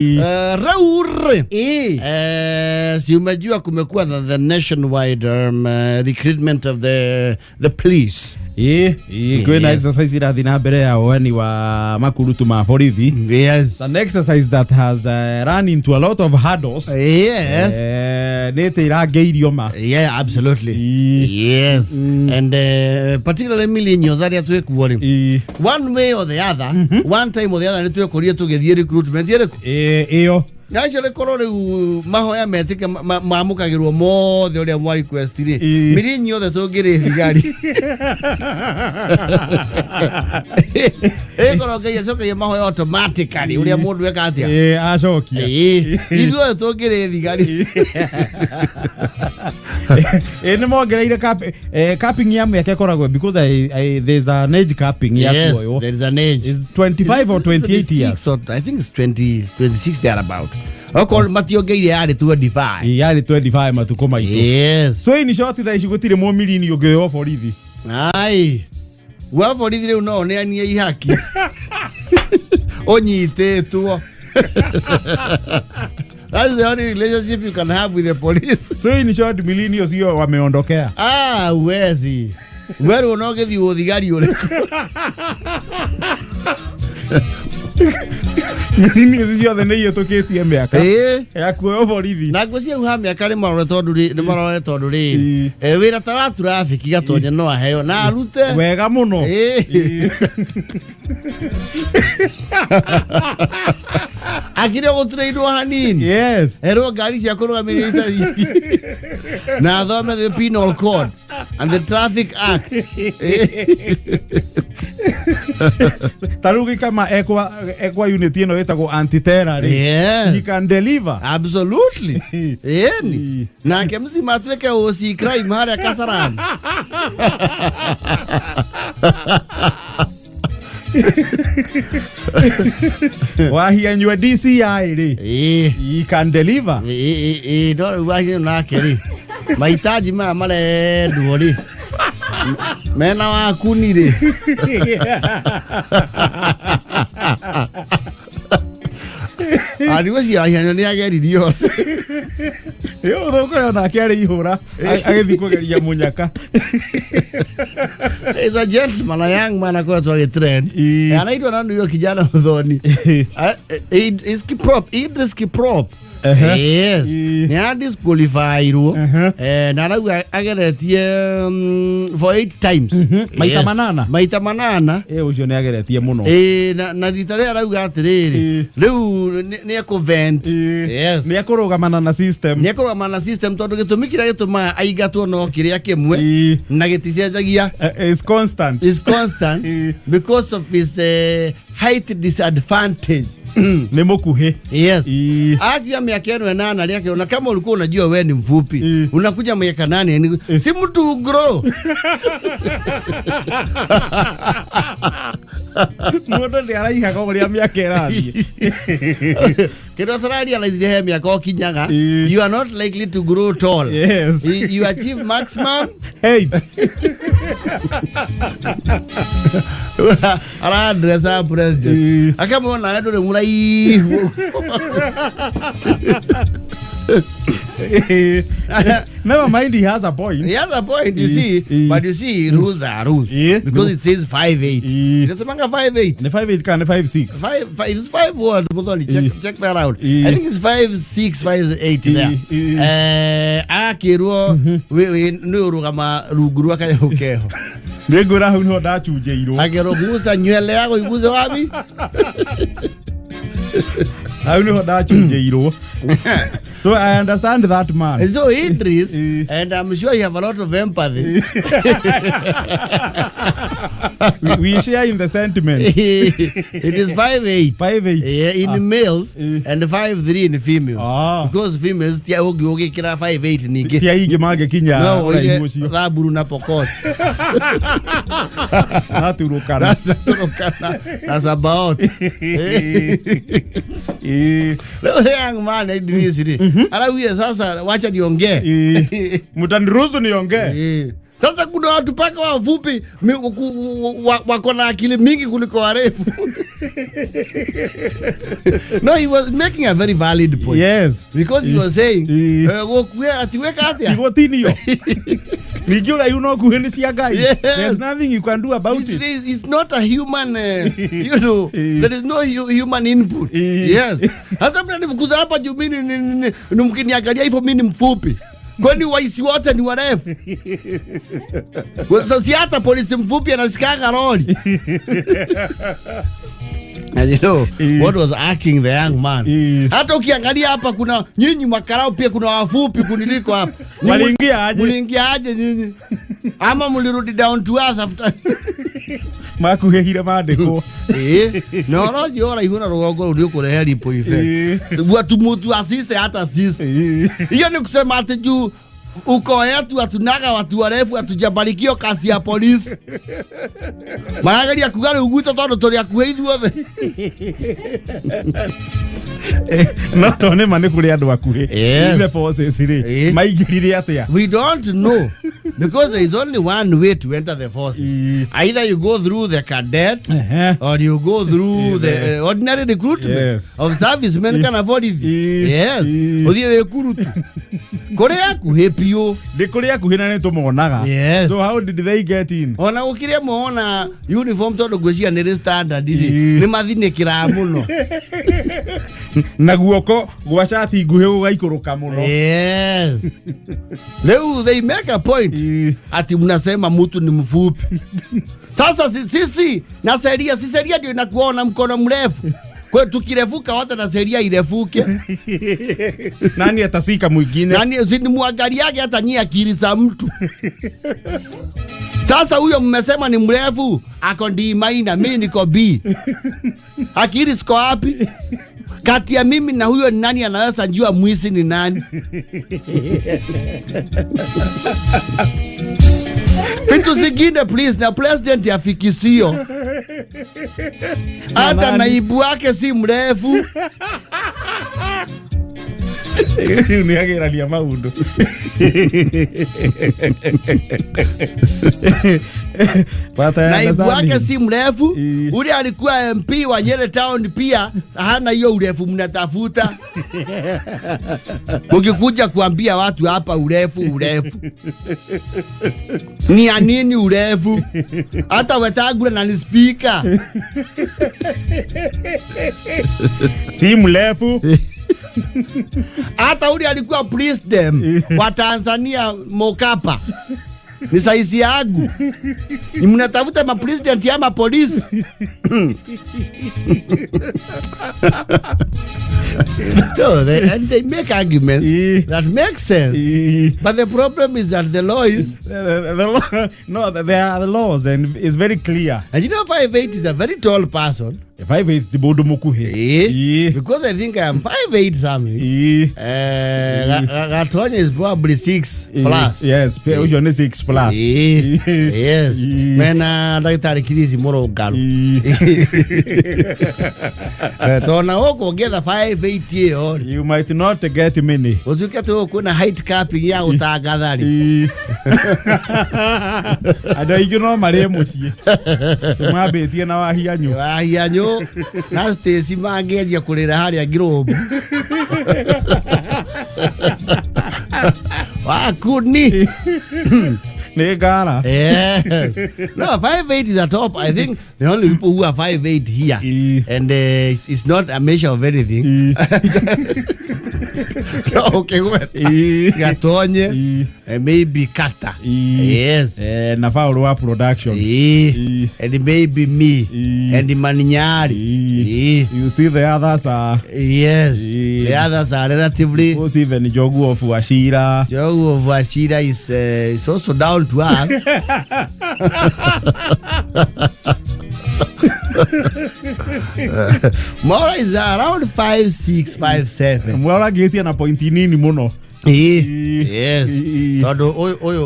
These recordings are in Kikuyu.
Rĩu rĩ, Ĩĩ. Si umejua kumekuwa the nationwide recruitment of the police. Ĩĩ, kwĩna exercise irathiĩ na mbere ya woani wa makurutu ma borithi. It's an exercise that has run into a lot of hurdles. Nĩ ĩtĩ irangĩirio ma. Yeah, absolutely. Yes. And particularly millennials arĩa twĩkuo rĩ, one way or the other, one time or the other, nĩ twekorire tũgĩthiĩ recruitment ĩrĩkũ? Ĩĩ, ĩyo. Actually korwo rĩu mahoya metĩke mamũkagĩrwo mothe ũrĩa mwa request rĩ, mirinyi othe tũngĩrĩ thigari. Ĩkorwo Ngai acokagia mahoya automatically ũrĩa mũndũ eka atĩa? Ĩĩ, acokia. Ĩĩ, ithuothe tũngĩrĩ thigari. Ĩĩ, nĩ mongereire capping ya mĩaka ĩkoragwo because there's an age capping ya Yes, kuoywo. there is an age. Is 25 or 28 years. 26 or, I think it's 20, 26 thereabout. Okorwo mationgeire yarĩ 25. Ĩĩ, yarĩ 25 matukũ maitũ. So in short, thaa ici gũtirĩ mũmirini ũngĩoywo borithi. Ai. Wa borithi rĩu no oneanie ihaki. Ũnyitĩtwo. That's the only relationship you can have with the police. So in short, milini ũcio wameondokea. Ah, uwezi. Wewe no ũgĩthiĩ ũthigari ũrĩkũ? Milini ici ciothe nĩ ihĩtũkĩtie mĩaka ya kuoywo borithi. Na ngwĩciria hau ha mĩaka nĩ marore tondũ rĩ, nĩ marore tondũ rĩrĩ, wĩra ta wa traffic Gatonye no aheo na arute wega mũno. Akĩrĩ gũtũrĩirwo hanini, erwo ngari cia kũrũgamĩrĩra ica na athome the penal code and the traffic act. Ta rĩu gĩkama ekwa unit ĩno ĩtagwo anti-terror rĩ, he can deliver. Absolutely, ĩni nake mzima atuĩke OC crime harĩa Kasarani. Wahianyua DCI rĩ, he can deliver. Ĩĩ, no rĩu wahinyũ nake rĩ, mahitaji maya marendwo rĩ, mena wakuni rĩ, adigũcia wahianyũ nĩ ageririo. Ĩ, ũthũkũrĩa nake arĩ ihũra agĩthiĩ kũgeria mũnyaka. He's a gentleman, a young man akoretwo agĩtrend. Anaitwa na ndio kijana Muthoni. Is Kiprop, Idris Kiprop. Yes. Nĩ adisqualifyirwo. Na arauga ageretie for eight times. Maita manana. Maita manana. Ĩ, ũcio nĩ ageretie mũno. Ĩĩ, na rita rĩrĩa arauga atĩrĩrĩ, rĩu nĩ ekũvent. Yes. Nĩ ekũrũgamana na system. Nĩ ekũrũgamana na system tondũ gĩtũmi kĩrĩa gĩtũmaga aingatwo no kĩrĩa kĩmwe na gĩticenjagia. Is constant. Is constant because of his height disadvantage. Nĩ mũkuhĩ. Yes. Akiwa miaka ĩno 8 rĩake, na kama ulikuwa unajua wewe ni mfupi, unakuja miaka 8 si mtu grow. Mũndũ nĩ araihaga ũrĩa mĩaka ĩrathiĩ. Kĩrĩa ũtararealize he mĩaka ũkinyaga, you are not likely to grow tall. You achieve maximum height. Aradresa president, akamwona we ndũrĩ mũraihu. Never mind, he has a point. He has a point, you see. But you see, rules are rules. Because it says 5'8". Inasemanga 5'8". Nĩ 5'8 kana nĩ 5'6? 5 5, it's 5 what, Muthoni, check, check that out. I think it's 5'6", 5'8" there. Akĩrwo nĩ ũrũgama rungu rwa kanyamũ keho. Nĩ ngwĩra hau nĩho ndacunjĩirwo. Akĩrwo guca nywele yako iguce wapi? Hau nĩho ndacunjĩirwo, so I understand that man. And so Idris, and I'm sure you have a lot of empathy. We share in the sentiment. It is 5'8". 5'8". Yeah, in males and 5'3" in females. Because females tia ũngĩ ũgĩkĩra 5'8" ningĩ. Ti aingĩ mangĩkinya No ũraihu oige ũcio. Thamburu na Pokot. Na Turukana. Na Turukana na Sabaot. Leo young man Idris rĩ, araugire sasa wacha niongee. Mtaniruhusu niongee. Sasa kuna watu paka wafupi wako na akili mingi kuliko warefu. No, he was making a very valid point. Because he was saying, gũkuĩ atiweka atĩa? Tigotinio ningĩ ũraihu no kuhĩ nĩ cia Ngai. There's nothing you can do about it. It's not a human, there is no human input. Yes. Sasa mnanifukuza hapa juu mimi ni mkiniangalia hivyo mimi ni mfupi. Kwani waisi wote ni warefu? Sasa si hata polisi mfupi anasikaga lori. And you know what was irking the young man? Hata ukiangalia hapa kuna nyinyi makarao pia kuna wafupi kuniliko hapa. Nyinyi Waliingia aje? Mliingia aje nyinyi? Ama mlirudi down to earth after? Makuhĩhire mandĩkwo. Na ũhoro ũcio wa ũraihu na rũgongo rũu nĩ ũkũrehe ripple effect. Watu mutu asise hata sisi. Hiyo ni kusema ati juu ukoo yetu hatunaga watu warefu, hatujabarikiwa kazi ya polisi. Marageria kuga rĩu gwitũ tondũ tũrĩ akuhĩ ithuothe. No to nĩ ma nĩ kũrĩ andũ akuhĩ. Yes. The forces rĩ maingĩrire atĩa? We don't know because there is only one way to enter the forces. Either you go through the cadet or you go through the ordinary recruitment of servicemen kana borithi. Yes. Ũthiĩ wĩkurutu. Kũrĩ akuhĩ biũ. Nĩ kũrĩ akuhĩ na nĩ tũmonaga. So how did they get in? Ona gũkĩrĩ amwe ona uniform tondũ ngwĩciria nĩ rĩ standard rĩ, nĩ mathinĩkĩraga mũno. Na guoko gwa cati nguhĩ gũgaikũrũka mũno. Yes. Leo they make a point ati mnasema mtu ni mfupi. Sasa sisi na sheria, si sheria ndio inakuona mkono mrefu. Kwa hiyo tukirefuka wote na sheria irefuke. Nani atasika mwingine? Nani muangaliage hata nyie akili za mtu. Sasa huyo mmesema ni mrefu, ako D minor, mimi niko B. Akili ziko wapi? Kati ya mimi na huyo ni nani anaweza jua mwizi ni nani? Vitu zingine please, na president afikisio. Hata Jamani. naibu wake si mrefu. Rĩu nĩ agĩrania maũndũ. But I Naibu understand wake him. si mrefu. Ule alikuwa MP wa Nyeri Town pia hana hiyo urefu mnatafuta. Mkikuja kuambia watu hapa urefu, urefu. Ni ya nini urefu? Hata Wetangula na ni speaker. Si mrefu. Hata ule alikuwa president wa Tanzania Mkapa. Ni saizi yangu. Ni mnatafuta ma president ama polisi? No, and they make arguments that make sense. But the problem is that the law is The law, no, there are the laws and it's very clear. And you know, 5'8 is a very tall person. 5'8 ti mũndũ mũkuhĩ. Because I think I am 5'8 something. Gatonya is probably 6 plus. Yes, ũcio nĩ 6 plus. Yes. Mena ndagĩtarĩ Kirisi mũrũngaru. Tona gũkũ ũngĩetha 5'8 ĩyo rĩ, You might not get many. Ũtuĩke atĩ gũkũ kwĩna height capping ya gũtangatha rĩ. Andũ aingĩ no marĩe mũciĩ. Tũmambĩtie na wahianyũ. Wahianyũ na Stacy mangĩanjia kũrĩra harĩa Ngirobu. Wakuni. Nĩ ngara. Yes. No, 5'8 is a top. I think the only people who are 5'8 here, and it's not a measure of anything. No, okay, wait. Gatonye, maybe Kata. Yes. Na Paul wa production. And maybe me. And Maninyari. You see the others are Yes. The others are relatively. Suppose even Njogu of Wachira. Njogu of Wachira is also down to earth. Mwaura is around 5'6", 5'7. Mwaura ngĩtie na point nini mũno. Ĩĩ. Yes. Ĩĩ. Tondũ ũyũ ũyũ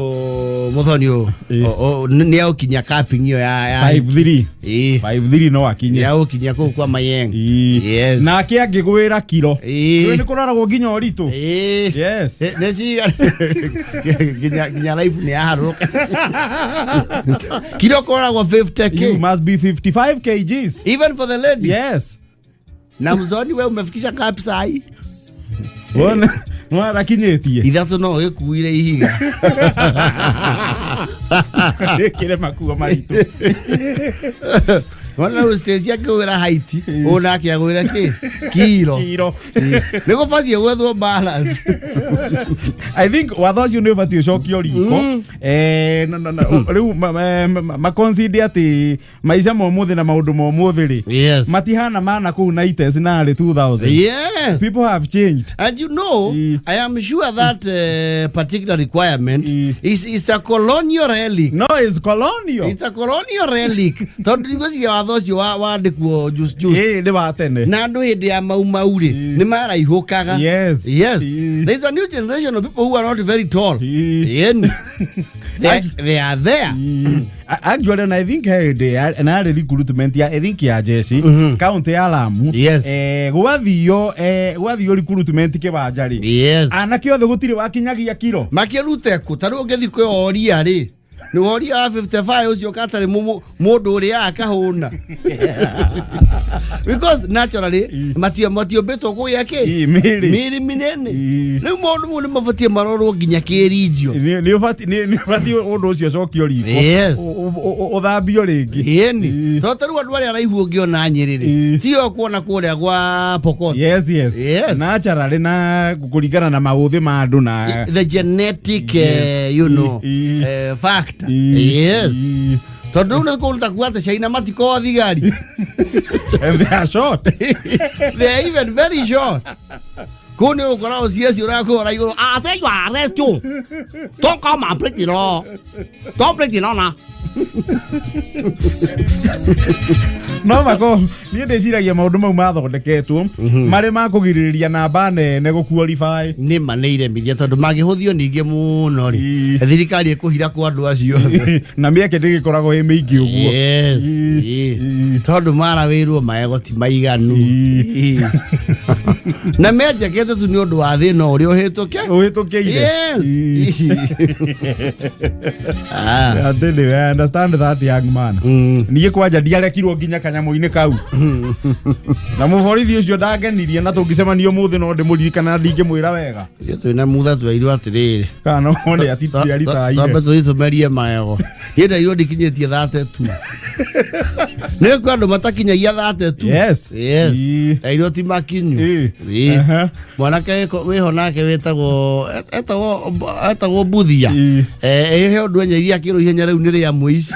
mũthoni ũyũ Ĩĩ. nĩ agũkinya capping ĩyo ya 53. Ĩĩ. 53 no Nĩ akinye. agũkinya kũu kwa Mayeng. Ĩĩ. Yes. Nake angĩgwĩra kiro. Ĩĩ. Nĩ kũroragwo nginya ũritũ. Ĩĩ. Yes. Nĩ cigana nginya life nĩ yaharũrũka. Kiro kũroragwo 50k. You must be 55 kgs. Even for the ladies. Yes. Na mzoni we umefikisha ngapi sahi? Wona wona akinyĩtie. Ithatũ no gĩkuire ihiga. Nĩkĩre makuo maritũ. Wona rĩu Stacy akĩgwĩra height, ũyũ nake agwĩra kĩ? Kiro. Kiro. Nĩ gũbatiĩ gwethwo balance. I think watho ũcio nĩ ũbatiĩ ũcokio riko. Eh, na rĩu maconsider atĩ maica ma ũmũthĩ na maũndũ ma ũmũthĩ rĩ Yes. matihana mana kũu 90s na arĩ 2000. Yes. People have changed. And you know, I am sure that particular requirement is a colonial relic. No, it's colonial. It's a colonial relic. Tondũ ndigwĩciria watho ũcio wandĩkwo juice juice. Ĩĩ nĩ wa tene. Na andũ hĩndĩ ya mau mau rĩ, nĩ maraihũkaga. Yes. Yes. Ĩĩ. There is a new generation of people who are not very tall. Ĩĩ. Yeni. They are there. Ĩĩ. Actually, and I think hĩndĩ na yarĩ recruitment ya, I think, ya jeshi county ya Lamu. Yes. Gwathio recruitment kĩwanja rĩ, anake othe gũtirĩ wakinyagia kiro. Makĩrute kũ? Ta rĩu ũngĩthiĩ kwĩ oria rĩ, nĩ woria wa 55 ũcio katarĩ mũndũ ũrĩa akahũna, because naturally matiũmbĩtwo kũgĩa kĩ? Ĩĩ, mĩĩrĩ. Mĩĩrĩ mĩnene. Ĩĩ. Rĩu maũndũ mau nĩ mabatiĩ marorwo nginya kĩrinjio. Nĩ ũbatiĩ ũndũ ũcio ũcokio riko. Yes. Ũthambio rĩngĩ. Ĩni. Ĩĩ. Tondũ ta rĩu andũ arĩa araihu ũngĩona Nyĩrĩ rĩ, Ĩĩ. tio kuona kũrĩa gwa Pokot. Yes. Yes. Naturally na kũringana na maũthĩ ma andũ na The genetic Ĩĩ. factor. Ĩĩ. Yes. Ĩĩ. Tondũ rĩu nĩ kũndũ ta kuga atĩ China matikoragwo thigari. And they are short. They are even very short. Kũu nĩ ũgũkora ũcieci ũrakũra igũrũ, "I say you are arrest you. Don't come and break the law. Don't break the law now." No mako niĩ ndĩciragia maũndũ mau mathondeketwo marĩ ma kũgirĩrĩria namba nene gũqualify. Nĩ ma nĩ iremithia tondũ mangĩhũthio ningĩ mũno rĩ, Ĩĩ. thirikari ĩkũhira kwa andũ acio othe. Na mĩeke ndĩgĩkoragwo ĩ mĩingĩ ũguo. Yes. Ĩĩ. Ĩĩ. Ĩĩ. Tondũ mara wĩrwo maego ti maiganu. Ĩĩ. Ĩĩ. Na menjekete tu nĩ ũndũ wa thĩna ũrĩa ũhĩtũke. Ũhĩtũkĩire. Yes. Ĩĩ. Ah. Atĩ nĩ, I understand that young man. Niĩ kwanja ndiarekirwo nginya kanyamũ-inĩ kau na mũborithi ũcio ndangenirie, na tũngĩcemania ũmũthĩ no ndĩmũririkana na ndingĩmwĩra wega. Ithuĩ twĩna mutha twerirwo atĩrĩrĩ, kana no nĩ atiaritaire. Twambe tũthiĩ maego. Niĩ nderirwo ndikinyĩtie 32. Nĩ kwĩ andũ matakinyagia 32. Yes. Yes. Ĩĩ. Nderirwo ti makinyu. Ĩĩ. Ĩĩ. Mwanake wĩho nake wĩtagwo etagwo Buthia. Ĩĩ. Eh, he ũndũ enyeria akĩrwo ihenya rĩu nĩ rĩa mũici.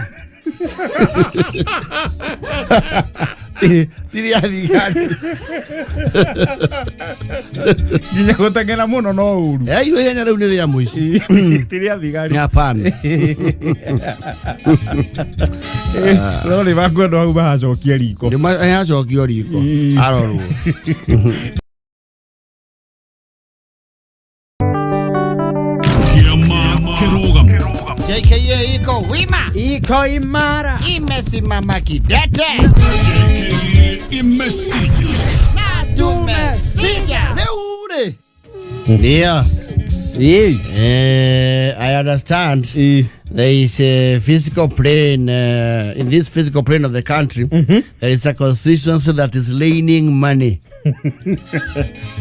Ti rĩa thigari. Nginya gũteng'era mũno no ũru. Eh, irwo ihenya rĩu nĩ rĩa mũici. Ti rĩa thigari. Hapana. No nĩ makwenda hau mahacokie riko. Nĩ acokio riko. Ĩĩ. Arorwo. Kĩama kĩrũgamo. JKA iko wima. Iko imara. Imesimama kidete. JKA imesija. Tumesija. Rĩu rĩ. Ndio. Ĩĩ. I understand Ĩĩ. there is a physical plane, in this physical plane of the country, there is a constituency that is raining money.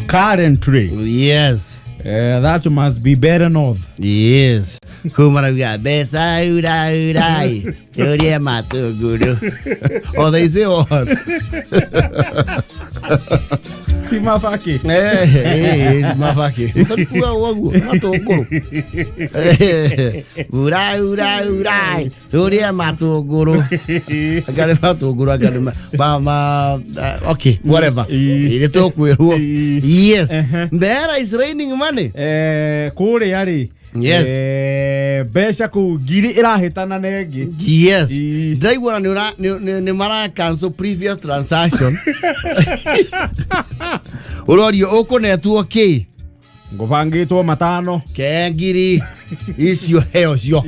Currently. Yes. That must be Better North. Yes. Kũu marauga mbeca ura urai tũrĩe matũngũrũ. Or they say what? Ti mabaki. Eh, mabaki. Tũkuga ũguo matũngũrũ. Ura ura urai tũrĩe matũngũrũ. Anga nĩ matũngũrũ, anga nĩ ma, okay, whatever. Ĩĩ. Nĩ tũkwĩrwo. Ĩĩ. Yes. Mbera is raining money. Kũrĩa rĩ, Yes. Mbeca kũu ngiri ĩrahĩtana na ĩngĩ. Yes. Ĩĩ. Ndaigua nĩ ũra nĩ mara cancel previous transaction. Ũrorio ũkũnetwo kĩ? Ngũbangĩtwo matano. Kengiri icio heo cio.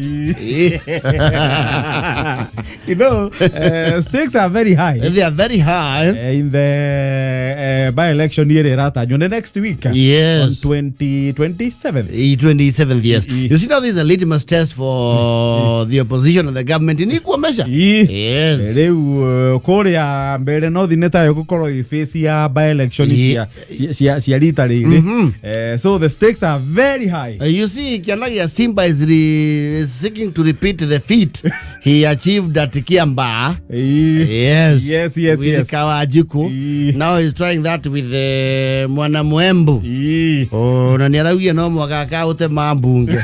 Stakes are very high. They are very high. In the by election ĩrĩa ĩratanywo nĩ next week. Yes. On 2027. 27th, yes. You see, now this is a litmus test for the opposition and the government in equal measure. Yes. Rĩu kũrĩa mbere no thine tayo gũkorwo ĩ face ya by election cia rita rĩrĩ. So the stakes are very high. You see, Kianagi Simba is seeking to repeat the feat he achieved at Kiambaa. Yes. With Kawajiku. Now he's trying that with Mwana Mwembu. Oh, na nĩ araugie no mwaka akaũtema mbunge.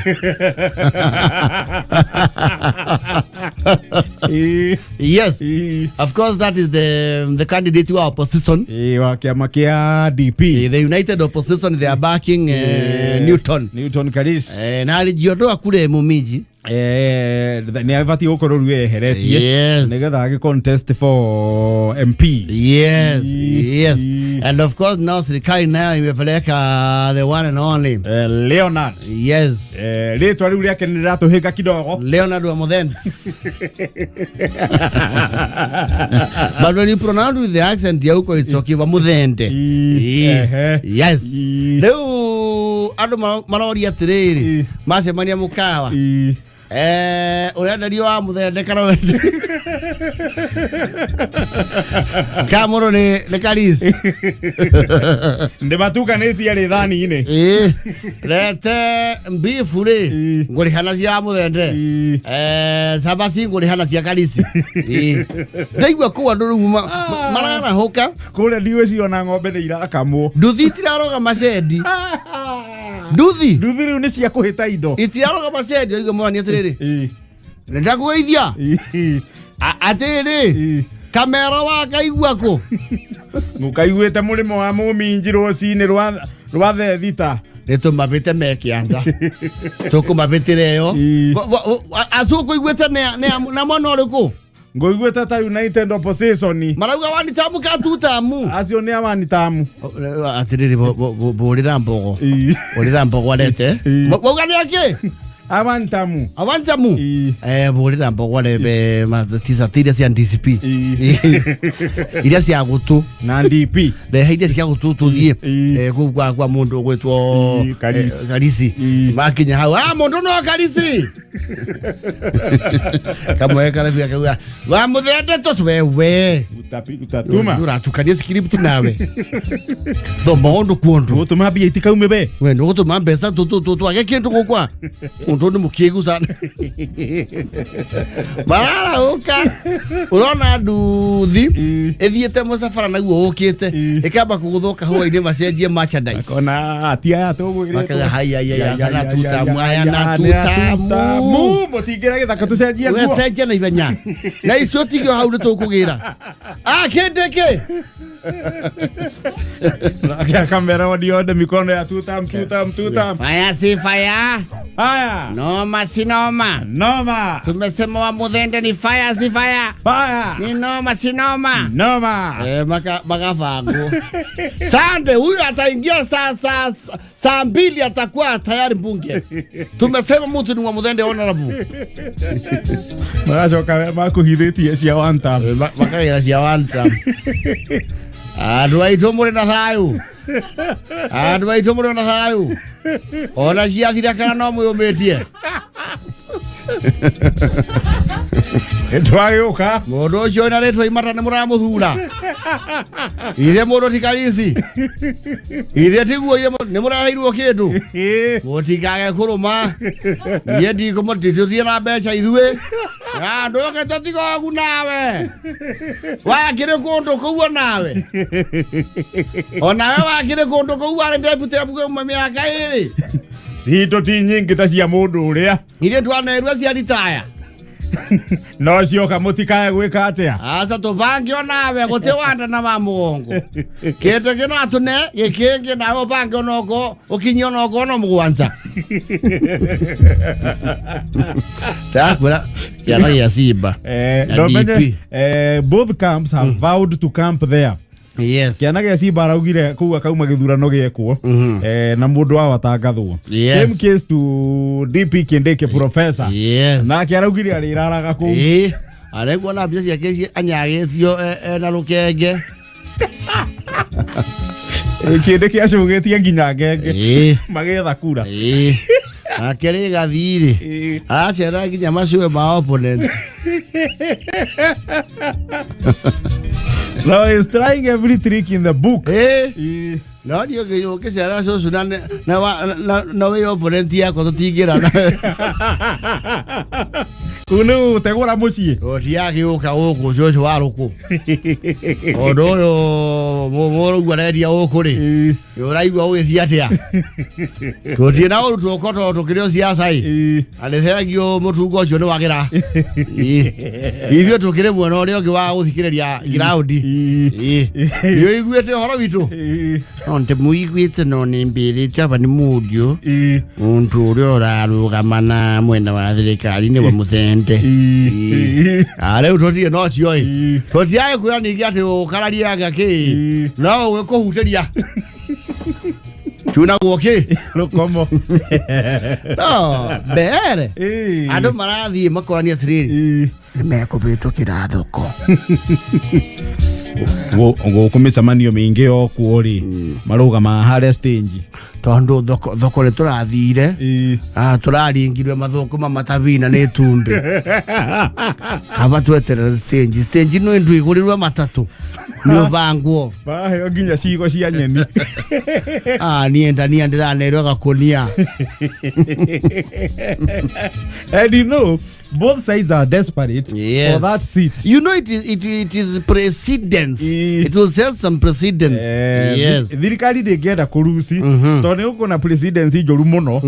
Yes. Of course, that is the candidate wa opposition. Wa kĩama kĩa DP. The United Opposition, they are backing Newton. Newton Karis. Na alijiondoa kule Mumiji. Nĩ abatiĩ gũkorwo rĩu eheretie nĩgetha agĩ contest for MP. Yes. And of course now serikali nayo imepeleka the one and only. Leonard. Yes. Rĩtwa rĩu rĩake nĩ rĩratũhĩnga kidogo. Leonard Wamuthens. But when you pronounce with the accent ya huko, it's okay, Wamuthende. Yes. Rĩu andũ maroria atĩrĩrĩ, macemania mũkawa, ũrenderio wa Muthende kana ka mũndũ nĩ Karisi? Ndĩmatukanĩtie rĩthani-inĩ. Ĩĩ, rete mbibu rĩ, ngũrĩha na cia Muthende. Cabaci ngũrĩha na cia Karisi. Ĩĩ. Ndaigua kũu andũ rĩu mararahũka. Kũrĩa ndiũĩ ona ng'ombe nĩ irakamwo. Nduthi itirarũgama cendi, nduthi. Nduthi rĩu nĩ cia kũhĩta indo. Itirarũgama cendi, oigua morania atĩrĩrĩ, nĩndakũgeithia. Atĩrĩ, kamera wakaigua kũ? Mũkaiguĩte mũrĩmo wa mũminji rũcinĩ rwa thaa 6. Nĩ tũmabĩte me kĩanda, tũkũmabĩtĩra ĩyo. Acu kũiguĩte na mwena ũrĩkũ? Ngũiguĩte ta United Opposition. Marauga one term ka two term? Acio nĩ a one term. Atĩrĩrĩ, bũrĩra mbogo, bũrĩra mbogo arete. Wauga nĩ akĩ? A one term. A one term. Bũrĩra mbogo arebe t-shirt iria cia DCP, iria cia gũtũ. Na DP. Rehe iria cia gũtũ tũthiĩ kũu kwa mũndũ ũgwĩtwo Karisi. Karisi. Makinya hau, ah, mũndũ no Karisi kamwe karabia kauga wa Muthende tũ wewe. Utatuma. Ũratukania script nawe, thoma ũndũ kuondu. Gũtũma mbia itikaume be. We nĩ ũgũtũma mbeca twage kĩndũ gũkwa mũndũ nĩ mũkĩgu sana mararahũka. Ũrona nduthi ĩthiĩte mũcabara naguo ũkĩte, ĩkamba kũgũthwo kahũa-inĩ macenjie merchandise. Kona atia aya tũgwĩrĩtwo. Makaga haya ya sana tutamu aya na tutamu. Mũtingĩra gĩthaka tũcenjie we nguo. Cenjia na ihenya na icio tigio hau nĩ tũkũgĩra kĩndĩ kĩ. Nake kamera wadiode mikono ya tutam tutam tutam. Fire si fire. Haya. Noma si noma. Noma. Tumesema wa Muthende ni fire si fire? Fire. Ni noma si noma? Noma. Makabangwo Sande huyu ataingia saa 2 atakuwa tayari mbunge. Tumesema mtu ni wa Muthende, honorable. Magacoka makuhithĩtie cia one term. Makagĩra cia one term. Andũ aitũ mũrĩ na thayũ, andũ aitũ mũrĩ na thayũ, ona ciathira kana no mwĩyũmĩtie. Nĩtwagĩũka. Mũndũ ũcio wĩna rĩtwa imata nĩ mũramũthura ithe mũndũ ti Karisi ithe tiguo ithe nĩ mũraheirwo kĩndũ, mũtikage kũrũma niĩ ndikũmũtitũtie na mbeca ithuĩ ndũke tũtigogu nawe wakĩrĩ kũndũ kũu onawe onawe wakĩrĩ kũndũ kũu warĩ deputy uma mĩaka 2. Citũ ti nyingĩ ta cia mũndũ ũrĩa. Ithuĩ twanerua cia ritaya. No cioka mũtikae gwĩka atĩa. Aca tũbange onawe gũtĩ wanda na wa mũgongo kĩndũ kĩno atũne gĩkĩngĩ nawe ũbange onoko ũkinyie onoko no 7. Ndakwĩra kĩana gĩa Simba Eh, na no menye, DP. Both camps have vowed to camp there. Yes. Kĩana gĩa Simba araugire kũu akauma gĩthurano gĩekwo na mũndũ wao atangathwo. Yes. Same case to DP Kindiki professor. Yes. Nake araugire arĩraraga kũu. Ĩĩ, arekuona mbica ciake anyagĩtio ena rũkenge. Kindiki acũgĩtie nginya ngenge Ĩĩ. magĩetha kura. Ĩĩ. Nake rĩgathi-rĩ, aracera nginya macũe ma opponent. No, he's trying every trick in the book. Ĩĩ. Ĩĩ. No niĩ ũngĩcera cũcũ na wĩ opponent yakwa tũtingĩrana. Kũu nĩ gũtegũra mũciĩ. Ũtiagĩũka gũkũ cũcũ wa rũkũ. Ũndũ ũyũ mũrũgu arendia gũkũ rĩ, Ĩĩ. nĩ ũraigua ũgĩthiĩ atĩa? Tũtirĩ na ũru tũko tondũ tũkĩrĩ o ciaca ĩ. Ĩĩ. Na nĩ thengio mũtungo ũcio nĩ wagĩra. Ĩĩ. Ithuĩ tũkĩrĩ mwena ũrĩa ũngĩ wa gũthikĩrĩria ground. Ĩĩ. Ĩĩ. Nĩ ũiguĩte ũhoro witũ? Ĩĩ. No ndĩmũiguĩte no nĩ mbĩrĩte aba nĩ mũriũ. Ĩĩ. Muntu ũrĩa ũrarũgama na mwena wa thirikari nĩwe mũthende. Ĩĩ. Ah, rĩu tũtirĩ na ũcio ĩ. Ĩĩ. Tũtiage kwĩra ningĩ atĩ ũkararie anga kĩ. Ĩĩ. No ũgĩkũhutĩria. Tunagwo kĩ? Rũkomo. No, mbere. Ĩĩ. Andũ marathiĩ makorania atĩrĩrĩ. Ĩĩ. Nĩ mekũbĩtũkĩra thoko. Gũkũ mĩcemanio mĩingĩ yokuo rĩ marũgamaga harĩa stage. Tondũ thoko thoko nĩ tũrathire. Ĩĩ. Ah, tũraringirwe mathũkũma matabina nĩ itumbĩ. Kaba tweterere stage. Stage no ĩndũ igũrĩrwe matatũ. Nĩ ũbangwo. Maheo nginya cigo cia nyeni. Ah, niĩ ndania ndĩranerwo gakunia. And you know, both sides are desperate Yes. for that seat. You know it is precedence. Ĩĩ. It will set some precedence. Yes. Thirikari ndĩngĩenda kũruci tondũ nĩ gũkũ na presidency njũru mũno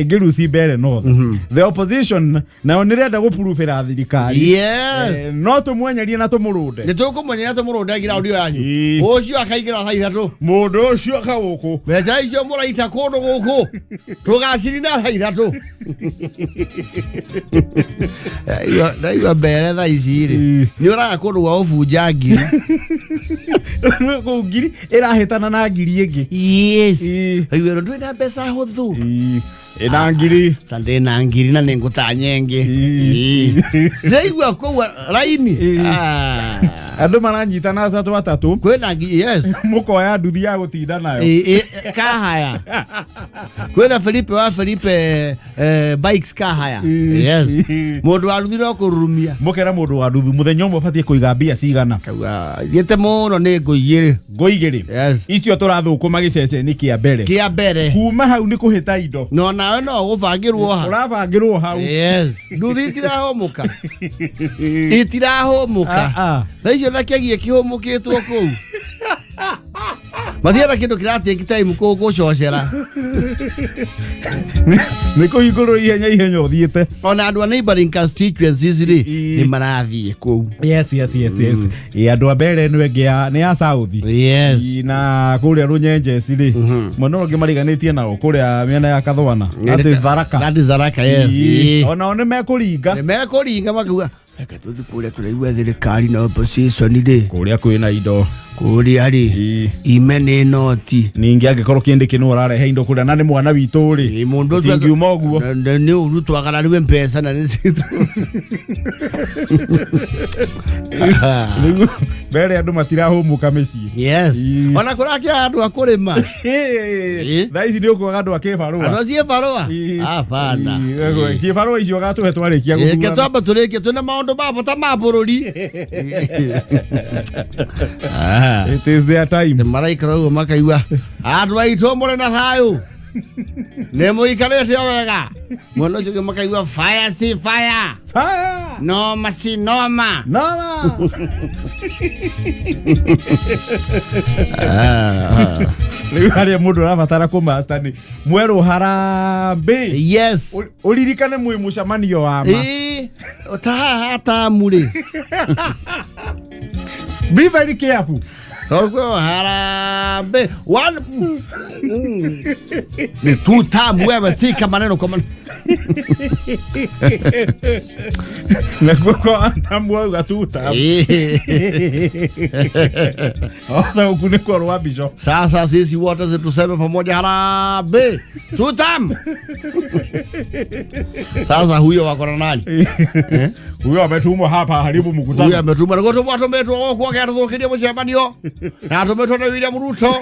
ĩngĩruci Mbere North. The opposition nayo nĩrenda gũpurubĩra thirikari. Yes. No tũmwenyerie na tũmũrũnde. Nĩ tũkũmwenyera tũmũrũnde ground ĩyo yanyu. Ĩĩ. Ũcio akaingĩra thaa 3. Mũndũ ũcio kagũkũ. Mbeca icio mũraita kũndũ gũkũ tũgacirina thaa 3. Ndaigua mbere thaa ici rĩ, Ĩĩ. nĩ ũraga kũndũ gwa gũbunja ngiri. Kũu ngiri ĩrahĩtana na ngiri ĩngĩ. Yes. Ĩĩ. Aigua ndwĩ na mbeca hũthũ. Ĩĩ. Ĩna ngiri. Sande na ngiri na nĩ ngũtanya ĩngĩ. Ĩĩ. Ndaigua kũu raini. Ĩĩ. Ah. Andũ maranyitana atatũ atatũ. Kwĩna yes. Mũkoya nduthi ya gũtinda nayo. Ĩĩ, ĩĩ, kahaya kwĩna Felipe wa Felipe bikes kahaya. Ĩĩ. Yes. Ĩĩ. Mũndũ wa nduthi no kũrurumia. Mũkera mũndũ wa nduthu mũthenya ũmwe ũbatiĩ kũiga mbia cigana? Kauga thiĩte mũno nĩ ngũ 2. Ngũ 2. Yes. Icio tũrathũkũma gĩceceni kĩa mbere. Kĩa mbere. Kuma hau nĩ kũhĩta indo. No nawe no gũbangĩrwo ha. Ũrabangĩrwo hau. Yes, nduthi itirahũmũka, itirahũmũka. Ah, ah. Thaa icio na kĩgiĩ kĩhũmũkĩtwo kũu mathiĩ na kĩndũ kĩratake time gũcocera. Nĩ kũhingũrwo ihenya ihenya ũthiĩte. Ona andũ a neighboring constituencies rĩ, Ĩĩ. nĩ marathiĩ kũu. Yes. Ĩ, andũ a mbere ĩno ĩngĩ nĩ ya south. Yes. Ĩ, na kũrĩa rũnyenjeci rĩ, mwena ũrĩa ũngĩ mariganĩtie nao kũrĩa mĩena ya Kathwana, that is Tharaka. That is Tharaka, yes. Ĩ, Ĩĩ. onao nĩ mekũringa. Nĩ mekũringa makiuga reke tũthiĩ kũrĩa tũraigua thirikari na opposition rĩ. Kũrĩa kwĩna indo. Kũrĩa rĩ, Ĩĩ. ime nĩ noti. Ningĩ angĩkorwo kĩndĩ nĩ ũrarehe indo kũrĩa na nĩ mwana witũ rĩ, Ĩ, mũndũ ũcio tingiuma ũguo. Nĩ ũru twagarariwe mbeca na nĩ citũ. Nĩguo, mbere andũ matirahũmũka mĩciĩ. Yes. Ĩĩ. Ona kũrakĩa andũ a kũrĩma. Ĩĩ. Thaa ici nĩ ũkuaga andũ a kĩbarũa. Andũ a ciĩbarũa. Ĩĩ. Hapana. Ĩĩ, kĩbarũa icio gatũhe twarĩkia Reke gũthurana. twamba tũrĩkie twĩna maũndũ ma bata ma bũrũri. It is their time. Maraikara ũguo makaigua andũ aitũ mũrĩ na thayũ, nĩ mũikarĩte o wega, mwena ũcio ũngĩ makaigua fire si fire. Fire! Noma si noma. Noma! Rĩu harĩa mũndũ ũrabatara kũmaster nĩ mwerũ harambĩ. Yes. Ũririkane mwĩ mũcemanio wa ma. Ĩĩ, ta haha atamu rĩ. Be very careful. Tondũ harambee one ni two term wewe sika maneno kwa maneno. Nakuo kwa one term wauga two term. Othe gũkũ nĩ kwa rwa mbico. Sasa sisi wote tuseme pamoja harambee two term. Sasa huyo wako na nani? Huyo ametumwa hapa haribu mkutano. Huyo ametumwa na gũtũmwo atũmĩtwo gũkũ oke atũthũkĩrie mũcemanio na atũmĩtwo nĩ William Ruto.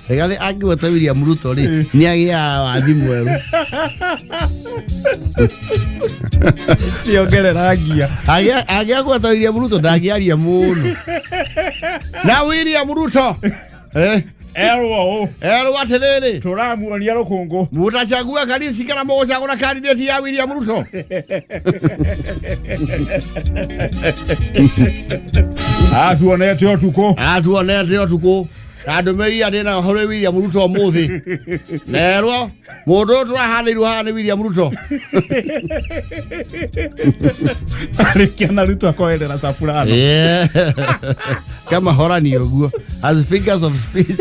Rigathi angĩgweta William Ruto rĩ nĩ agĩaga wathi mwerũ. Ciongerera ngia. Angĩagweta William Ruto ndangĩaria mũno. Na William Ruto Erwo ũũ. Erwo atĩrĩrĩ, tũramuonia rũkũngũ. Mutachagua kanisi kana mũgũcagũra candidate ya William Ruto. Atuonete ũtukũ. Atuonete ũtukũ. Na ndũmĩrĩri ĩrĩa ndĩnayo harĩ William Ruto ũmũthĩ. Nerwo mũndũ ũyũ tũrahanĩirwo haha nĩ William Ruto. Arĩkia na Ruto akoerera Soprano. Yeah. Kama horani ũguo as figures of speech.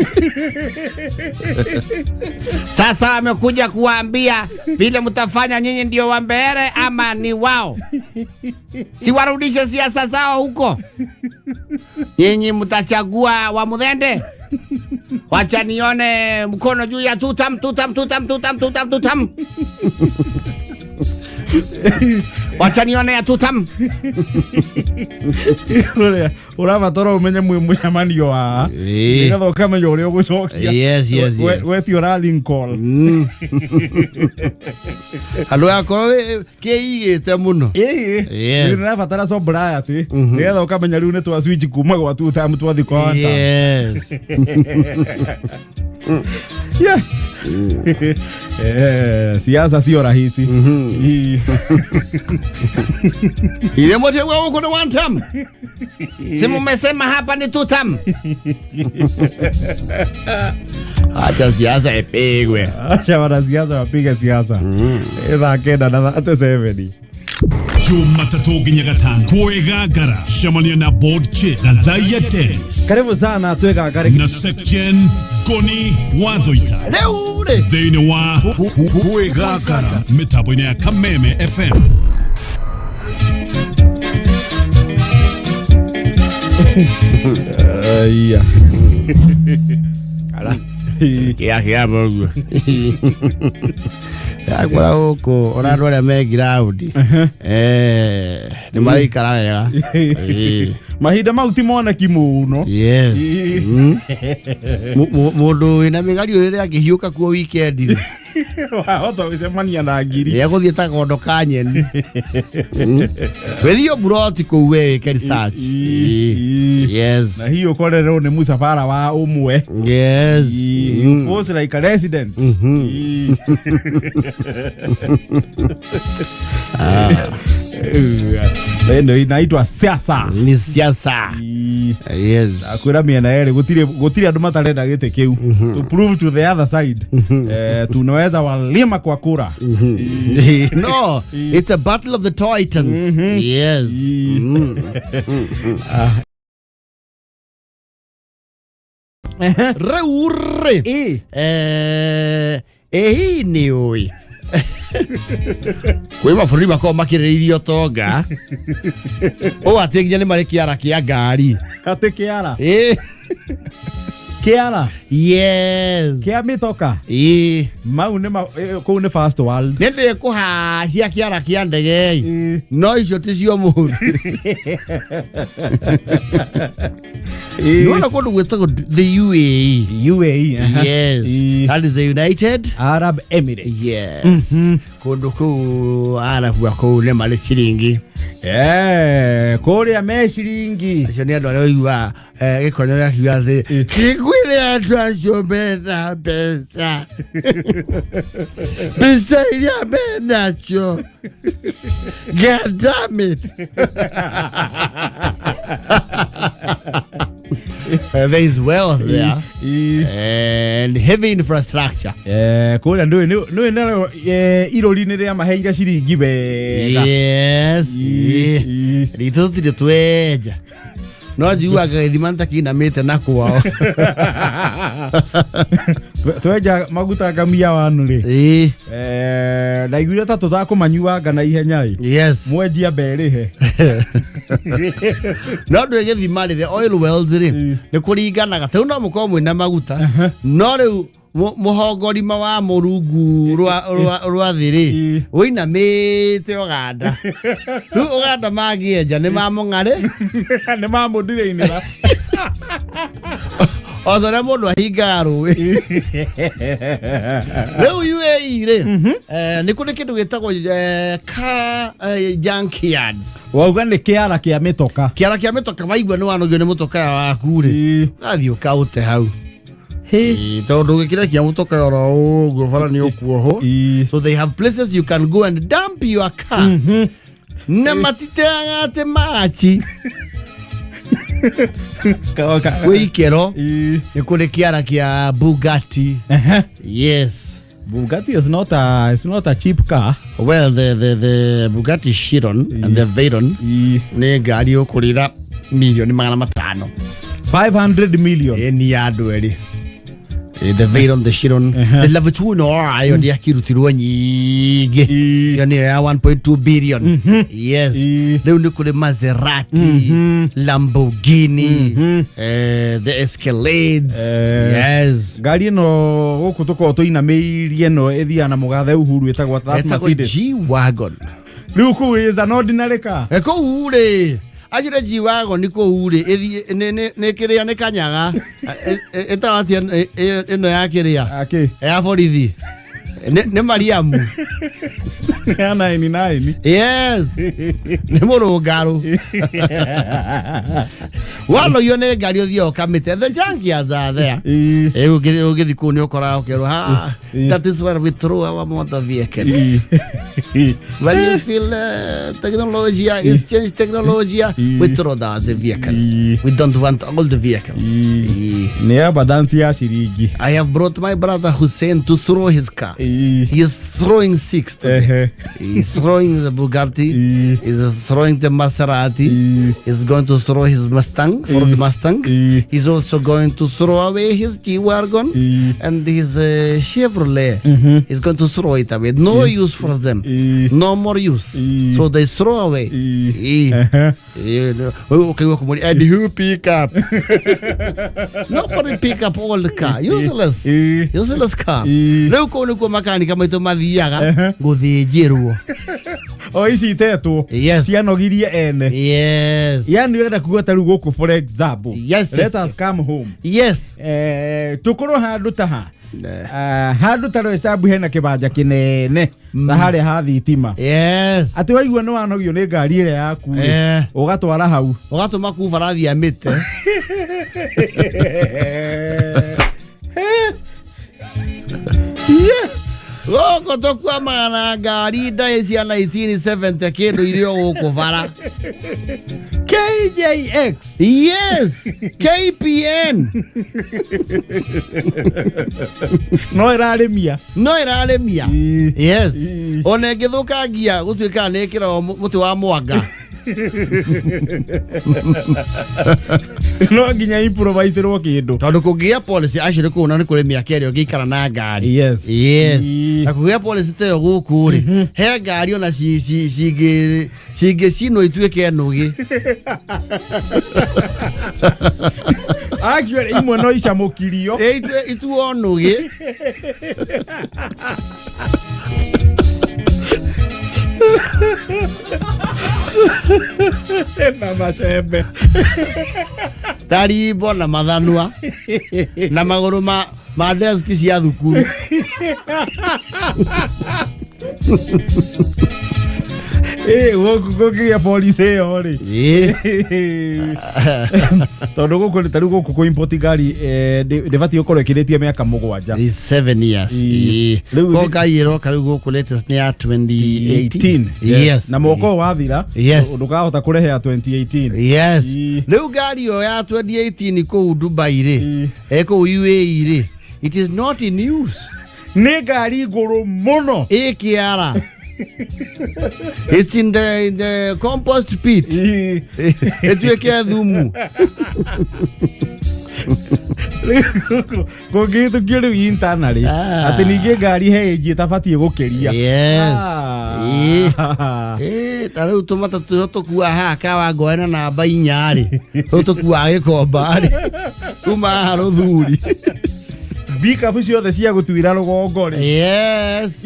Sasa amekuja kuwaambia vile mtafanya nyinyi ndio wa mbele ama ni wao. Siwarudishe siasa zao huko. Nyinyi mtachagua wa Muthende. Wacha nione mkono juu ya tutam tutam tutam tutam tutam tutam. Wacha nione ya tutam. Ũrĩa ũrabatara ũmenye mwĩ mũcemanio wa nĩgetha ũkamenya ũrĩa ũgũcokia. Yes. We ti ũra Lincoln. Andũ akorwo kĩigĩte mũno. Ĩĩ. Yes. Nĩ ũrabatara sobriety nĩgetha ũkamenya rĩu nĩ twa switch kuma gwa two term twathi kwa one term. Yes. Yeah. Siasa sio rahisi. Ii. Ile mote wa huko ni one term. Si mumesema hapa ni two term. Acha siasa ipigwe. Acha wanasiasa wapige siasa. Thaa 9:37. Jumatatũ nginya gatano kwĩgangara cemania na board chair Gathaia Dennis Karibu sana twĩgangare. Na Secgen Ngoni Wathoita Rĩu rĩ thĩinĩ wa kwĩgangara mĩtambo-inĩ ya Kameme FM. Aya. Ala. Kĩa kĩa ũguo. Yakora gũkũ ona andũ arĩa me ground nĩ maraikara wega. Mahinda mau ti moneki mũno. Yes. Mũndũ wĩna mĩgario rĩrĩa angĩhiũka kuo weekend rĩ Wahota gũcemania na ngiri. Nĩegũthiĩ ta gondo ka nyeni. Wĩthiĩ mburoti kũu we wĩke research. Yes. Na hiyo ũkorerwo nĩ mũcabara wa ũmwe. Yes. You pose like a resident. Ii. Ĩno inaitwa siasa. Ni siasa. Ii. Yes. Akwĩra mĩena yerĩ gũtirĩ andũ matarenda gĩtĩ kĩu to prove to the other side tunaweza walima kwa kura. No, it's a battle of the titans. Yes. Rĩu rĩ ĩ hihi nĩ ũĩ kwĩ mabũrũri makoragwo makĩrĩrĩirie ũtonga ũũ atĩ nginya nĩ marĩ kĩara kĩa ngari. Atĩ kĩara? Ĩ. Kĩara? Yes. Kĩa mĩtoka? Ĩ. Mau nĩ kũu nĩ first world. Nĩ ndĩ kũhacia kĩara kĩa ndege Ĩ. no icio ti cio mũthĩ. Nĩwona kũndũ gwĩtagwo the UAE? UAE, aha. Yes. Ĩ. That is the United Arab Emirates. Yes. Kũndũ kũu Arabu a kũu nĩ marĩ ciringi. Kũrĩa me ciringi. Acio nĩ andũ arĩa ũiguaga gĩkonyore akiuga atĩ kĩkwĩre andũ acio mena mbeca mbeca iria menacio. God damn it. There is wealth there and heavy infrastructure. Kũrĩa ndũĩ nĩũĩ narĩo irũri nĩ rĩamaheire ciringi wega. Yes. Ĩ. Ritũ tũtirĩ twenja no njiguaga gĩthima nĩ ta kĩinamĩte na kwao. Twenja maguta ngamia wanu rĩ, ndaiguire ta tũtakũmanyuanga na ihenya ĩ. Mwenjia mberĩhe. No ndwĩ gĩthima rĩ, the oil wells rĩ, nĩ kũringanaga ta rĩu no mũkorwo mwĩna maguta, no rĩu mũhongorima wa mũrungu rwa thĩ rĩ, wĩinamĩte Ũganda. Rĩu Ũganda mangĩenja nĩ mamũng'arĩ. Nĩ mamũndirĩinĩra. O ta ũrĩa mũndũ ahingaga rũĩ. Rĩu UAE rĩ, nĩ kũrĩ kĩndũ gĩtagwo car junkyards. Wauga nĩ kĩara kĩa mĩtoka. Kĩara kĩa mĩtoka. Waigua nĩ wanogio nĩ mũtoka waku rĩ, ũgathiĩ ũkaũte hau. Ĩĩ, tondũ ũgĩkĩrekia mũtoka oro ũguo bara nĩ ũkuohwo. So they have places you can go and dump your car na matiteaga atĩ machi kwĩ ikĩro. Nĩ kũrĩ kĩara kĩa Bugatti. Yes. Bugatti is not a cheap car. Well, the Bugatti Chiron and the Veyron nĩ ngari ũkũrĩra mirioni 500. 500 million. Ĩ, ni ya andũ erĩ. The Veyron, the Chiron, the La Voiture Noire, ĩyo ndĩakirutirwo nyingĩ. Ĩyo nĩyo ya 1.2 billion. Yes. Rĩu nĩ kũrĩ Maserati, Lamborghini, the Escalades. Yes. Ngari ĩno gũkũ tũkoragwo tũinamĩirie ĩno ĩthiaga na mũgathe Uhuru ĩtagwo that Ĩtagwo Mercedes. G-Wagon. Rĩu kũu is an ordinary car. Kũu rĩ, acire G-Wagon kũu rĩ, nĩ kĩrĩa nĩ kanyaga. Ĩtagwo atĩa ĩno ya kĩrĩa? Akĩ. Ya borithi nĩ Mariamu. Ya 99. Yes, nĩ mũrũngarũ. Wanogio nĩ ngari, ũthiĩ ũkamĩte. The junkyards are there. Ũgĩthiĩ kũu nĩ ũkoraga ũkerwo ha, that is where we throw our motor vehicles. When you feel technology is changed, technology, we throw down the vehicle. We don't want all the vehicle. Nĩ ya balance ya ciringi. I have brought my brother Hussein to throw his car. He is throwing six today. He's throwing the Bugatti. He's throwing the Maserati. He's going to throw his Mustang, Ford Mustang. He's also going to throw away his G-Wagon and his Chevrolet. He's going to throw it away. No use for them. No more use. So they throw away. No. Okay, and who pick up? Nobody pick up all the car. Useless. Useless car. Rĩu kũu nĩkuo makanika maitũ mathiaga gũthĩnjĩrwo. O ici itetwo. Yes. Cianogirie ene. Yes. Yani ũrenda kuga ta rĩu gũkũ, for example, let us come home. Tukorwo handũ ta ha. Ah, handũ ta Roysambu hena kĩbanja kĩnene ta harĩa ha thitima, atĩ waigua nĩ wanogio nĩ ngari ĩrĩa yaku rĩ, ũgatwara hau. Ũgatũma kuu barathi ya mĩte. Gũkũ tũkwamaga na ngari ndaĩ cia 1970 kĩndũ irĩ o gũkũ bara. KJX. Yes, KPN. No ĩrarĩmia. No ĩrarĩmia. Yes. Ona ĩngĩthũkangia gũtuĩkaga nĩ ĩkĩragwo mũtĩ wa mwanga. No nginya improviserwo kĩndũ. Tondũ kũngĩgĩa policy actually kũu na nĩ kũrĩ mĩaka ĩrĩa ũngĩikara na ngari. Yes. Na kũgĩa policy ta ĩyo gũkũ rĩ, he ngari ona cingĩcinwo ituĩke nũgĩ. Actually imwe no icamũkirio. Ĩ, ituo nũgĩ. Na macembe. Tarimbo na mathanwa na magũrũ ma deski cia thukuru. Gũkũ kũngĩgĩa policy ĩyo rĩ, tondũ gũkũ ta rĩu gũkũ kũ import ngari ndĩbatiĩ gũkorwo ĩkĩrĩtie mĩaka 7. Is 7 years. Rĩu Ko ngari ĩroka rĩu gũkũ latest nĩ ya 2018. Yes. Na mwaka ũyũ wathira, ndũkahota kũrehe ya 2018. Yes. Rĩu ngari ĩyo ya 2018 kũu Dubai rĩ, kũu UAE rĩ, it is not in use. Nĩ ngari ngũrũ mũno. Ĩ kĩara, it's in the compost pit, ĩtuĩke thumu. Kũngĩhĩtũkio rĩu internally atĩ ningĩ ngari he ĩnji ĩtabatiĩ gũkĩria. Yes. Ta rĩu tũmatatũ tũkuaga haha Kawangoe na namba 4 rĩ, rĩu tũkuaga Gĩkomba rĩ, kuma haha Rũthuri. Mbikabu ciothe cia gũtuĩra rũgongo rĩ,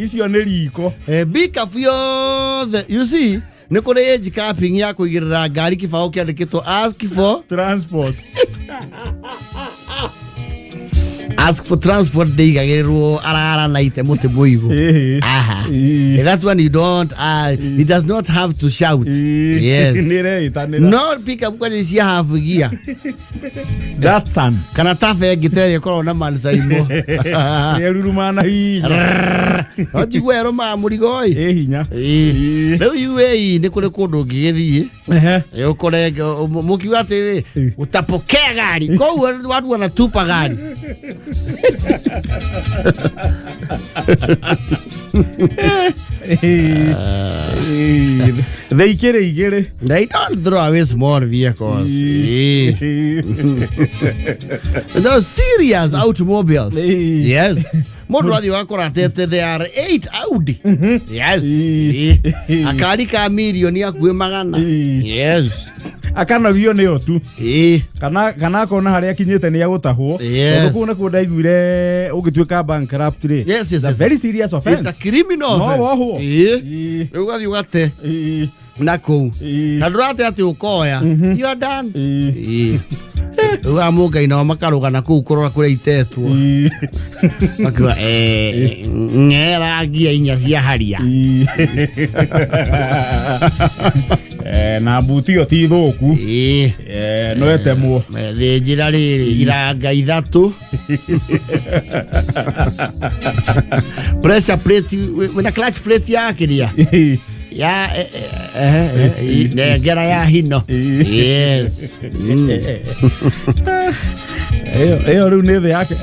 icio nĩ riko. Mbikabu yothe, you see, nĩ kũrĩ age capping ya kũigĩrĩra ngari kĩbaũ kĩandĩkĩtwo "ask for transport". "Ask for transport" ndĩigagĩrĩrwo arara na ite mũtĩ mũigũ. Aha. That's when you don't it does not have to shout. Yes. Nĩ ĩreĩtanĩra. No pick up kwanja cia half gear Datsun kana tabe ĩngĩ ta ĩrĩa ĩkoragwo na mansaimo. Ĩruruma na hinya. No njigue ĩrũmaga mũrigo ĩ. Ĩ hinya. Rĩu UAE nĩ kũrĩ kũndũ ũngĩgĩthiĩ ũkore mũkiuga atĩrĩ, "Utapokea gari." Koguo watu wanatupa gari. Thĩ ikĩrĩ igĩrĩ. They don't throw away small vehicles. Those serious automobiles. Yes. Mũndũ athiĩ ũgakora atete there are eight Audi. Yes. Akari ka mirioni akuĩ 100. Yes. Akanogio nĩyo tu. Kana akona harĩa akinyĩte nĩ agũtahwo. Tondũ kũu nakuo ndaiguire ũngĩtuĩka bankrupt rĩ, it's a very serious offense. It's a criminal No offense. wohwo. Rĩu ũgathiĩ ũgate na kũu. Na ndũrate atĩ ũkoya. You are done. Rĩu amũngai nao makarũga na kũu kũrora kũrĩa itetwo. Makiuga ng'era ngia 4 cia haria. Na mbuti ĩyo ti thũku. No ĩtemwo. Thĩnjĩra rĩrĩ iranga 3 pressure plate wĩna clutch plate ya kĩrĩa ya nengera ya hino. Yes. Ĩyo rĩu nĩ thĩ yake.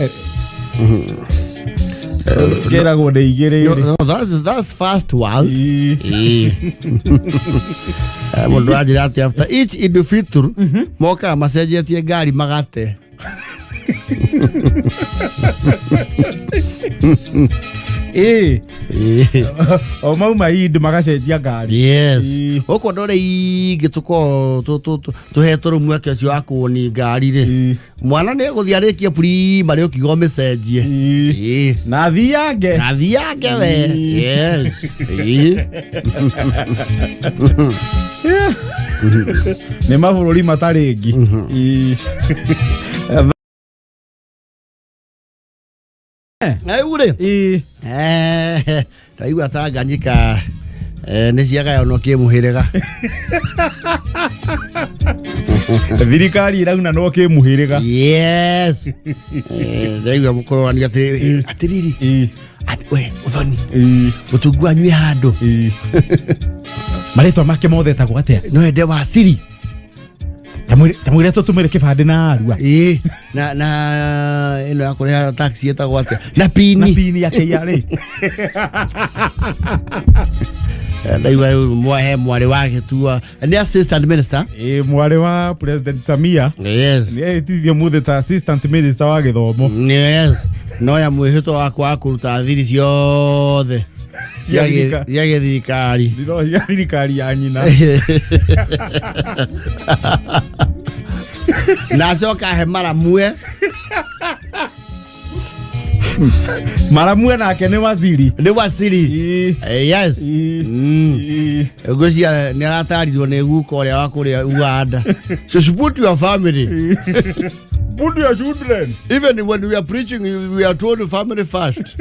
Kĩragwo nĩ igĩrĩ No, rĩ. no, that's first world. Mũndũ anjĩra atĩ after each Idul Fitr mokaga macenjetie ngari magate. O mauma Eid magacenjia ngari. Yes. Gũkũ ndore ingĩ tũkoragwo tũhetwo rĩu mweke ũcio wa kũũni ngari rĩ, mwana nĩ egũthiĩ arĩkie primary ũkiuga ũmĩcenjie. Na thiange. Na thiange we. Yes. Nĩ mabũrũri matarĩ ngi. Rĩu rĩ, ndaigua Tanganyika nĩ ciagayanwo kĩmũhĩrĩga. Thirikari ĩrauna no kĩmũhĩrĩga. Yes. Ndaigua mũkũrũrania atĩrĩrĩ atĩrĩrĩ we ũthoni mũtungu anyue handũ. Marĩtwa make mothe etagwo atĩa? No ende wa siri. Tamwĩre tũtũmĩre kĩbandĩ na arua. Ĩĩ, na ĩno ya kũrĩha taxi ĩtagwo atĩa, na pini. Na pini ya KRA. Ndaigua rĩu mwahe mwarĩ wa gĩtua nĩ assistant minister. Ĩĩ, mwarĩ wa President Samia nĩ ehĩtithio mũthĩ ta assistant minister wa gĩthomo. Yes, no ya mwĩhĩtwa wakwa wa kũruta thiri ciothe Cia cia gĩthirikari. Ndiro cia thirikari ya nyina. Na acoka he maramue. Maramue nake nĩ waziri. Nĩ waziri. Yes. Ngwĩciria nĩ aratarirwo nĩ guka ũrĩa wa kũrĩa Uganda, so support your family. Put your children. Even when we are preaching, we are told family first.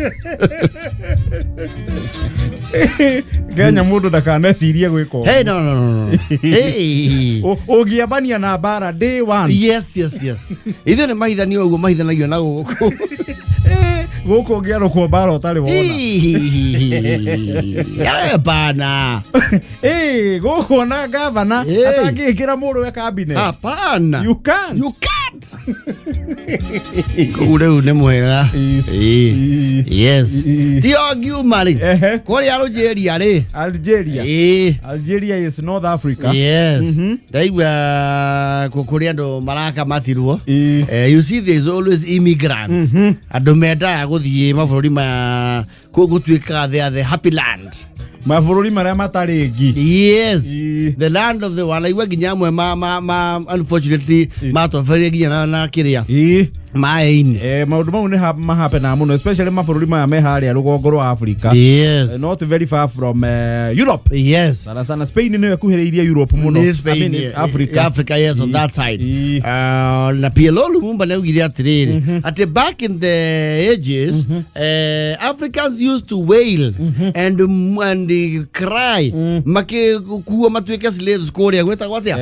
Kenya mũndũ ndakanecirie gwĩka ũguo. Hey, no, no, no, no. Hey. Ũngĩambania na mbara day one. Yes. Ithuĩ nĩ mahithanio ũguo mahithanagio na gũkũ. Gũkũ ũngĩarũkwo mbara ũtarĩ wona. Hapana. Gũkũ ona gavana Hey. atangĩkĩra mũrũwe cabinet. Hapana. You can't. You can't. Kũu rĩu nĩ mwega. Ĩĩ. Yes. Ti o ngiuma rĩ. Ehe. Kũrĩa Algeria rĩ. Algeria. Ĩĩ. Algeria is North Africa. Yes. Ndaigua kũrĩ andũ marakamatirwo. Ĩĩ. You see there is always immigrants. Andũ mendaga gũthiĩ mabũrũri ma gũtuĩkaga they are the happy land. Mabũrũri marĩa matarĩ ngi. Yes. Ĩĩ. The land of the wanaigua nginya amwe ma unfortunately matoberie nginya na kĩrĩa Ĩĩ. maĩ-inĩ. Maũndũ mau nĩ mahapenaga mũno especially mabũrũri maya me harĩa rũgongo rwa Africa. Yes. Not very far from Europe. Yes. Sana sana Spain nĩyo ĩkuhĩrĩirie Europe mũno. Nĩ Spain, I mean, Africa. Africa, yes, on that side. Ĩĩ. Na PLO Lumumba nĩ augire atĩrĩrĩ atĩ back in the ages Africans used to wail and cry makĩkuo matuĩke slaves kũrĩa gwĩtagwo atĩa?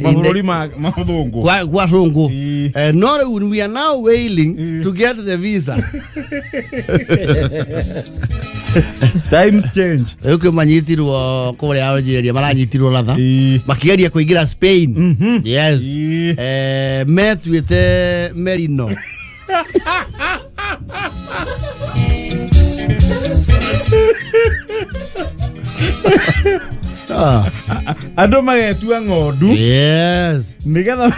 Mabũrũri ma mathũngũ. Kwa thũngũ. Ĩĩ. No rĩu we are now wailing to get the visa. Times change. Rĩu kwĩ manyitirwo kũrĩa Algeria maranyitirwo latha Ĩĩ. makĩgeria kũingĩra Spain. Yes. Ĩĩ. Metuĩte merino. Andũ magetua ng'ondu Yes. nĩgetha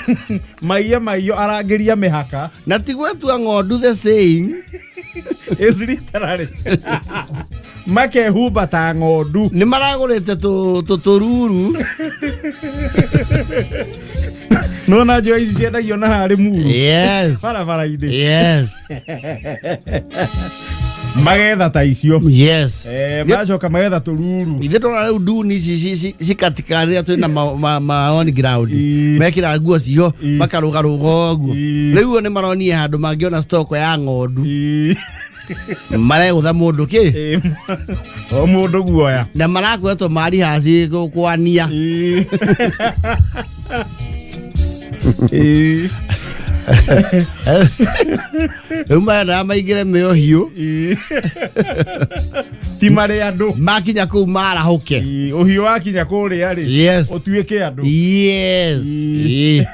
maiye maiyo arangĩria mĩhaka. Na ti gwetua ng'ondu the saying. Is literally makehumba ta ng'ondu. Nĩ maragũrĩte tũruru. Nona njoya ici ciendagio na harĩ muru Yes. barabara-inĩ. Yes. Magetha ta icio. Yes. Macoka magetha tũruru. Ithe tũrona rĩu nduni ici cikatika rĩrĩa twĩna ma on ground. Ĩĩ. Mekĩraga nguo ciho Ĩĩ. makarũgarũga ũguo. Ĩĩ. Rĩu o nĩ maronire handũ mangĩona stock ya ng'ondu. Ĩĩ. Maregũtha mũndũ kĩ? O mũndũ guoya. Na marakwetwo marihaci kwania. Ĩĩ. Ĩĩ. Rĩu marendaga maingĩre mĩohiũ. Ĩĩ. Ti marĩ andũ. Makinya kũu marahũke. Ĩĩ, ũhiũ wakinya kũrĩa rĩ. Yes. Ũtuĩke andũ. Yes. Ĩĩ. Ĩĩ.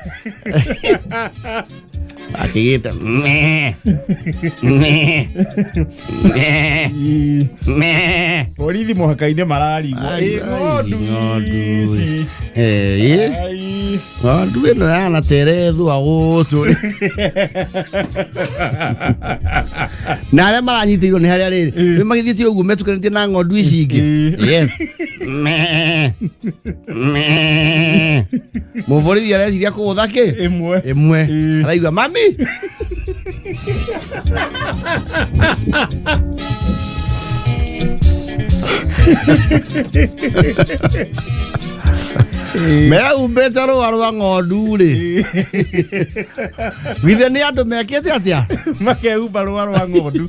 Akĩgĩte me me me Ĩĩ. me. Borithi mũhaka-inĩ mararigwo. Ai, Ĩ, ai, ng'ondu ng'ondu. ici. Ĩĩ. Ai. Ng'ondu ĩno yana terethwa gũtũ. Na arĩa maranyitĩirwo nĩ harĩa rĩrĩ nĩ magĩthiĩte ũguo metukanĩtie na ng'ondu ici ingĩ. Ĩĩ. Yes. Me me. Mũborithi areciria kũgũtha kĩ? Ĩmwe. Ĩmwe. Ĩĩ. Araigua mami. Mehumbĩte rũa rwa ng'ondu rĩ. Githĩ nĩ andũ mekĩte atĩa? Makehumba rũa rwa ng'ondu.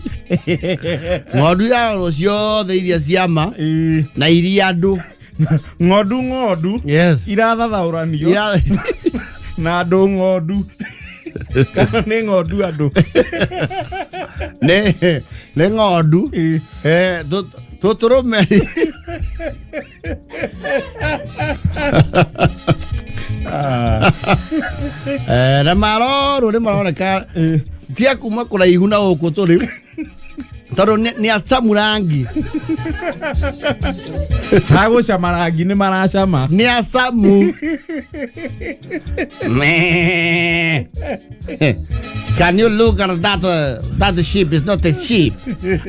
Ng'ondu irarorwo ciothe iria ciama Ĩĩ. na iria andũ. Ng'ondu ng'ondu Yes. irathathaũranio na andũ ng'ondu. Kana nĩ ng'ondu andũ. Nĩ ng'ondu. Ĩĩ. Tũtũrũme. Na marorwo nĩ maroneka ti a kuma kũraihu na gũkũ tũrĩ tondũ nĩ acamu rangi. Hagũcama rangi nĩ maracama. Nĩ acamu. Me. Can you look at that? That sheep is not a sheep.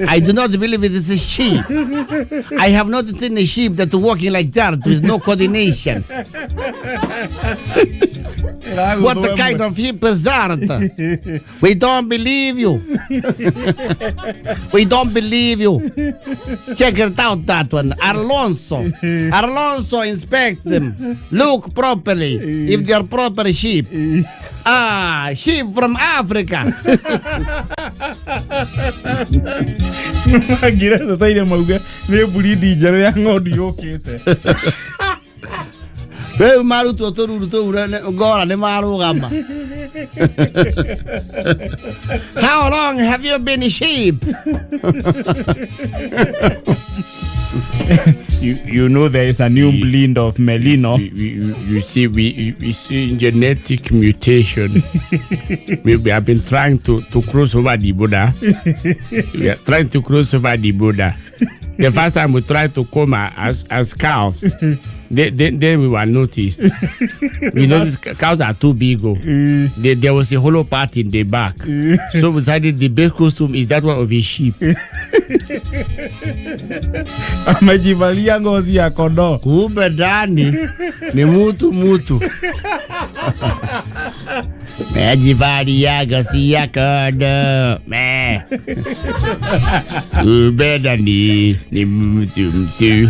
I do not believe it is a sheep. I have not seen a sheep that walking like that with no coordination. What the kind of sheep is that? We don't believe you. We don't believe you. Check it out, that one. Alonso. Alonso, inspect them. Look properly if they are proper sheep. Ah, sheep from Africa. Ngira taire mauge nĩ breed njerũ ya ng'ondu yũkĩte. Rĩu marutwo tũruru tũu ngora nĩ marũgama. How long have you been sheep? You know there is a new blend of Merino. You see, we see genetic mutation. We have been trying to cross over the border. We are trying to cross over the border. The first time we tried to come as cows, then we were noticed. We noticed cows are too big. Oh. There was a hollow part in the back. So we decided the best costume is that one of a sheep. Amejivalia ngozi ya kondoo. Kumbe ndani ni mutu mutu. Mejivalia ngozi ya kondoo. Me. Kumbe ndani ni mtu mtu.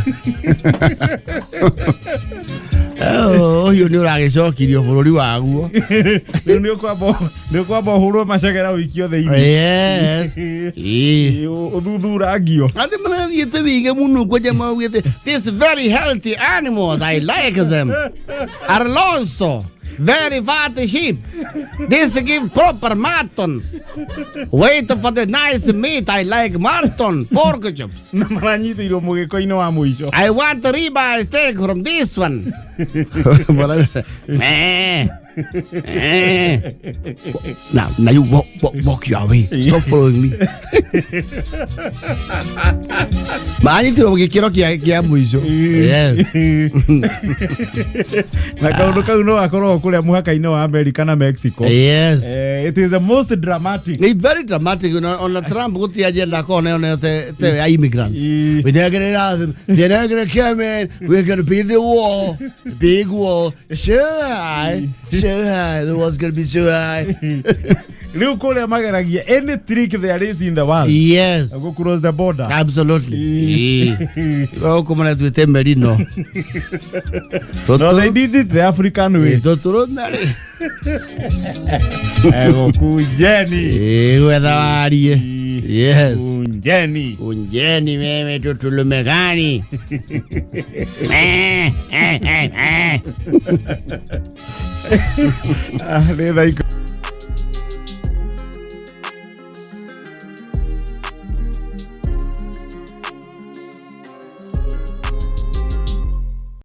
Oh, ũyũ nĩ ũragĩcokirio bũrũri waguo. Rĩu nĩ ũkwamba ũhũrwo macegera ũikio thĩinĩ. Yes. Ĩĩ. Ũthuthurangio. Andũ marathiĩte wige mũno kwa jamaa ugĩte these very healthy animals, I like them. Alonso, very fat sheep. This give proper mutton. Wait for the nice meat. I like mutton, pork chops. Na maranyitĩirwo mũgĩko-inĩ wa mũico. I want ribeye steak from this one. Meh. Eh. Now you walk, walk, walk your way. Stop following me. Manyitirwo gĩkĩro kĩa mũico. Yes. Na kaũndũ kau no gakorwo kũrĩa mũhaka-inĩ wa America na Mexico. Yes. It is the most dramatic. It's very dramatic. Ona Trump guti agenda kona ona te ya immigrants. We're not gonna allow them. They're not gonna come in. We're gonna be the wall, big wall. So high, so high. The wall's gonna be so high. Rĩu kũrĩa mageragia any trick there is in the world. Yes. Go cross the border. Absolutely. Gũkũ maretuĩte merino. No, they did it the African way. Tũtũrũme rĩ. Ego kujeni. Gwetha warie. Yes. Kunjeni. Kunjeni wewe tutulume gani? Eh, eh, eh, eh. Ah, nĩ thaa.